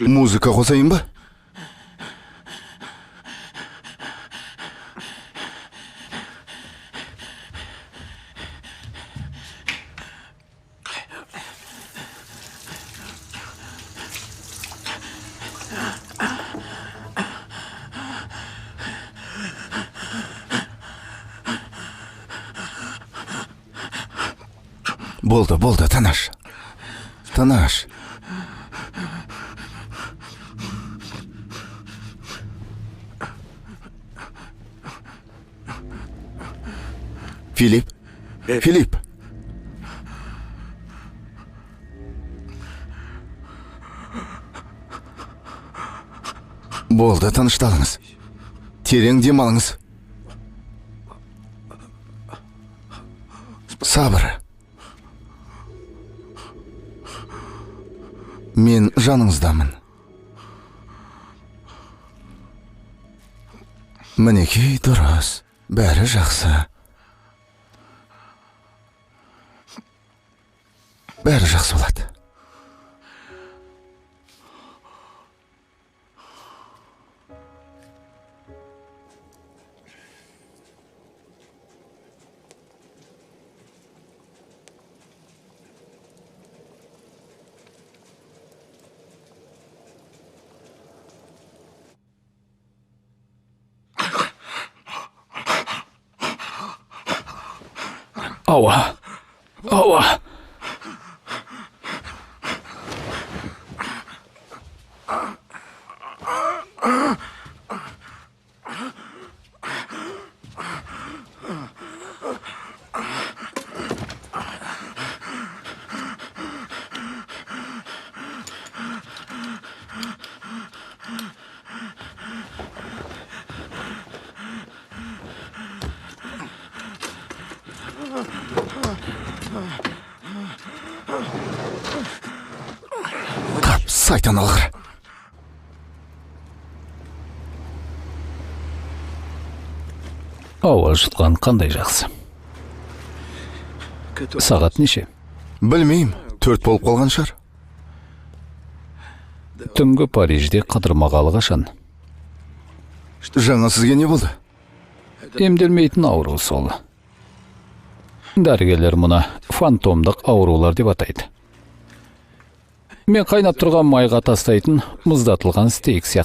Музыка қосайын ба? Болды, болды, тыныш. Тыныш. Филипп? Филипп! Болды, тынышталыңыз. Терең демалыңыз. Сабыр. Мен жаныңыздамын. Мінекей, дұрыс. Бәрі жақсы. Бәрі жақсы болады. Ауа! Ауа! Қап, сайтан алғыр. Ауа жұтқан қандай жақсы. Сағат неше? Білмеймін, 4 болып қалған шығар. Түнгі Парижде қыдырмағалы қашан? Жаңа сізге не болды? Емделмейтін ауру сол. Дәрігерлер мұны фантомдық аурулар деп атайды. Мен қайнап тұрған майға тастайтын мұздатылған стейк сияқты.